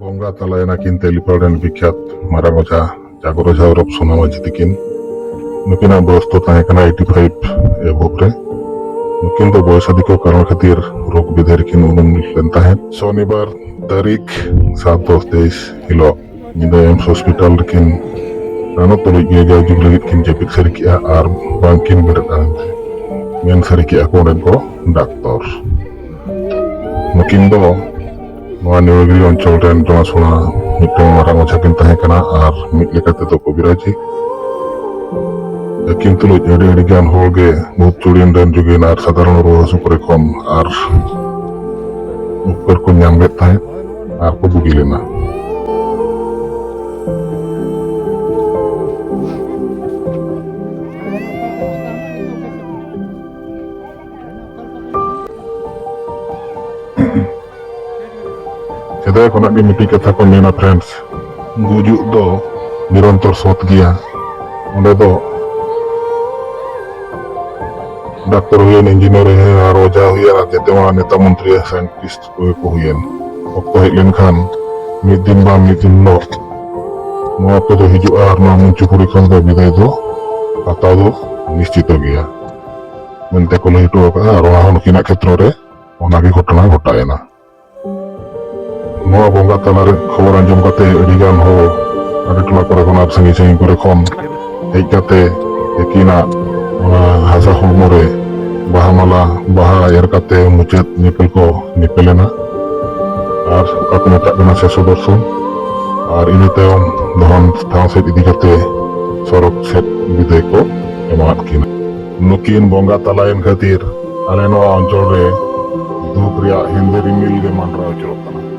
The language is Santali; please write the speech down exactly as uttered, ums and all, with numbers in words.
ᱵᱚᱸᱜᱟ ᱛᱟᱞᱟᱭᱮᱱᱟ ᱠᱤᱱ ᱛᱮᱞᱤᱯᱟᱞ ᱨᱮᱱ ᱵᱤᱠᱷᱭᱟᱛ ᱢᱟᱨᱟᱝ ᱚᱡᱷᱟ ᱡᱟᱜᱚᱨ ᱚᱡᱷᱟ ᱩᱨᱚᱯ ᱥᱳᱱᱟ ᱢᱟᱹᱡᱷᱤ ᱛᱤᱠᱤᱱ᱾ ᱱᱩᱠᱤᱱᱟᱜ ᱵᱚᱭᱚᱥ ᱫᱚ ᱛᱟᱦᱮᱸ ᱠᱟᱱᱟ eighty five above ᱨᱮ᱾ ᱱᱩᱠᱤᱱ ᱫᱚ ᱵᱚᱭᱚᱥ ᱟᱹᱫᱷᱤ ᱠᱚ ᱠᱟᱨᱚᱱ ᱠᱷᱟᱹᱛᱤᱨ ᱨᱳᱜᱽ ᱵᱤᱫᱷᱮ ᱨᱮᱠᱤᱱ ᱩᱱᱩᱢ ᱞᱮᱱ ᱛᱟᱦᱮᱸᱫ᱾ ᱥᱚᱱᱤᱵᱟᱨ ᱛᱟᱹᱨᱤᱠᱷ ᱥᱟᱛ ᱫᱚᱥ ᱛᱮᱭᱤᱥ ᱦᱤᱞᱳᱜ ᱧᱤᱫᱟᱹ ᱮᱢᱥ ᱦᱚᱥᱯᱤᱴᱟᱞ ᱨᱮᱠᱤᱱ ᱨᱟᱱᱚᱜ ᱛᱩᱞᱩᱡ ᱜᱮ ᱡᱟᱭᱡᱩᱜᱽ ᱞᱟᱹᱜᱤᱫ ᱠᱤᱱ ᱡᱟᱹᱯᱤᱫ ᱥᱟᱹᱨᱤ ᱠᱮᱜᱼᱟ ᱟᱨ ᱵᱟᱝᱠᱤᱱ ᱵᱮᱨᱮᱫ ᱫᱟᱲᱮᱭᱟᱫᱟ᱾ ᱢᱮᱱ ᱥᱟᱹᱨᱤ ᱠᱮᱜᱼᱟ ᱠᱚ ᱚᱸᱰᱮᱱ ᱠᱚ ᱰᱟᱠᱛᱚᱨ᱾ ᱱᱩᱠᱤᱱ ᱫᱚ ᱱᱚᱣᱟ ᱱᱤᱞᱟᱜᱤᱨᱤ ᱚᱧᱪᱚᱞ ᱨᱮᱱ ᱡᱚᱱᱟᱥᱩᱱᱟ ᱢᱤᱫᱴᱟᱝ ᱢᱟᱨᱟᱝ ᱚᱡᱷᱟ ᱠᱤᱱ ᱛᱟᱦᱮᱸ ᱠᱟᱱᱟ ᱟᱨ ᱢᱤᱫ ᱞᱮᱠᱟ ᱛᱮᱫᱚ ᱠᱚᱵᱤᱨᱟᱡᱤ᱾ ᱟᱹᱠᱤᱱ ᱛᱩᱞᱩᱡ ᱟᱹᱰᱤ ᱟᱹᱰᱤ ᱜᱟᱱ ᱦᱚᱲ ᱜᱮ ᱵᱷᱩᱛ ᱪᱩᱲᱤᱱ ᱨᱮᱱ ᱡᱩᱜᱤᱱ ᱟᱨ ᱥᱟᱫᱷᱟᱨᱚᱱ ᱨᱩᱣᱟᱹ ᱦᱟᱹᱥᱩ ᱠᱚᱨᱮ ᱠᱷᱚᱱ ᱟᱨ ᱩᱯᱠᱟᱹᱨ ᱠᱚ ᱧᱟᱢ ᱞᱮᱫ ᱛᱟᱦᱮᱸᱫ ᱟᱨ ᱠᱚ ᱵᱩᱜᱤ ᱞᱮᱱᱟ᱾ ᱥᱮᱫᱟᱭ ᱠᱷᱚᱱᱟᱜ ᱜᱮ ᱢᱤᱫᱴᱤᱡ ᱠᱟᱛᱷᱟ ᱠᱚ ᱢᱮᱱᱟ friends, ᱜᱩᱡᱩᱜ ᱫᱚ ᱱᱤᱨᱚᱱᱛᱚᱨ ᱥᱚᱛ ᱜᱮᱭᱟ᱾ ᱚᱸᱰᱮ ᱫᱚ ᱰᱟᱠᱛᱚᱨ ᱦᱩᱭᱮᱱ, ᱤᱧᱡᱤᱱᱤᱭᱟᱨ ᱦᱩᱭᱮᱱ, ᱟᱨ ᱚᱡᱷᱟ ᱦᱩᱭᱮᱱ, ᱟᱨ ᱡᱮᱛᱮ ᱢᱟ ᱱᱮᱛᱟ ᱢᱚᱱᱛᱨᱤ ᱥᱟᱭᱮᱱᱴᱤᱥᱴ ᱠᱚᱜᱮ ᱠᱚ ᱦᱩᱭᱮᱱ᱾ ᱚᱠᱛᱚ ᱦᱮᱡ ᱞᱮᱱᱠᱷᱟᱱ ᱢᱤᱫ ᱫᱤᱱ ᱵᱟᱝ ᱢᱤᱫ ᱫᱤᱱ ᱦᱤᱞᱳᱜ ᱱᱚᱣᱟ ᱚᱠᱛᱚ ᱫᱚ ᱦᱤᱡᱩᱜᱼᱟ ᱟᱨ ᱱᱚᱣᱟ ᱢᱚᱧᱪᱚᱯᱩᱨᱤ ᱠᱷᱚᱱ ᱫᱚ ᱵᱤᱫᱟᱹᱭ ᱫᱚ ᱦᱟᱛᱟᱣ ᱫᱚ ᱱᱤᱥᱪᱤᱛᱚ ᱜᱮᱭᱟ ᱢᱮᱱᱛᱮ ᱠᱚ ᱞᱟᱹᱭ ᱦᱚᱴᱚ ᱟᱠᱟᱫᱼᱟ᱾ ᱟᱨ ᱚᱱᱟ ᱦᱚᱸ ᱱᱩᱠᱤᱱᱟᱜ ᱠᱷᱮᱛᱨᱚ ᱨᱮ ᱚᱱᱟᱜᱮ ᱜᱷᱚᱴᱚᱱᱟ ᱜᱷᱚᱴᱟᱣ ᱮᱱᱟ᱾ ᱱᱚᱣᱟ ᱵᱚᱸᱜᱟ ᱛᱟᱞᱟᱨᱮ ᱠᱷᱚᱵᱚᱨ ᱟᱸᱡᱚᱢ ᱠᱟᱛᱮ ᱟᱹᱰᱤᱜᱟᱱ ᱦᱚᱲ ᱟᱹᱰᱤ ᱴᱚᱞᱟ ᱠᱚᱨᱮ ᱠᱷᱚᱱ ᱟᱨ ᱥᱟᱺᱜᱤᱧ ᱥᱟᱺᱜᱤᱧ ᱠᱚᱨᱮ ᱠᱷᱚᱱ ᱦᱮᱡ ᱠᱟᱛᱮ ᱛᱤᱠᱤᱱᱟᱜ ᱚᱱᱟ ᱦᱟᱥᱟ ᱦᱚᱲᱢᱚ ᱨᱮ ᱵᱟᱦᱟ ᱢᱟᱞᱟ, ᱵᱟᱦᱟ ᱮᱨ ᱠᱟᱛᱮ ᱢᱩᱪᱟᱹᱫ ᱧᱮᱯᱮᱞ ᱠᱚ ᱧᱮᱯᱮᱞ ᱮᱱᱟ᱾ ᱟᱨ ᱚᱠᱟ ᱠᱚ ᱢᱮᱛᱟᱜ ᱠᱟᱱᱟ ᱥᱮᱥᱚ ᱫᱚᱨᱥᱚᱱ᱾ ᱟᱨ ᱤᱱᱟᱹ ᱛᱟᱭᱚᱢ ᱫᱚᱦᱚᱱ ᱴᱷᱟᱶ ᱥᱮᱫ ᱤᱫᱤ ᱠᱟᱛᱮ ᱥᱚᱨᱚᱜᱽ ᱥᱮᱫ ᱵᱤᱫᱟᱹᱭ ᱠᱚ ᱮᱢᱟᱫ ᱠᱤᱱᱟ᱾ ᱱᱩᱠᱤᱱ ᱵᱚᱸᱜᱟ ᱛᱟᱞᱟᱭᱮᱱ ᱠᱷᱟᱹᱛᱤᱨ ᱟᱞᱮ ᱱᱚᱣᱟ ᱚᱧᱪᱚᱞ ᱨᱮ ᱫᱩᱠ ᱨᱮᱭᱟᱜ ᱦᱮᱸᱫᱮ ᱨᱤᱢᱤᱞ ᱜᱮ ᱢᱟᱱᱰᱨᱟᱣ ᱦᱚᱪᱚᱜ ᱠᱟᱱᱟ᱾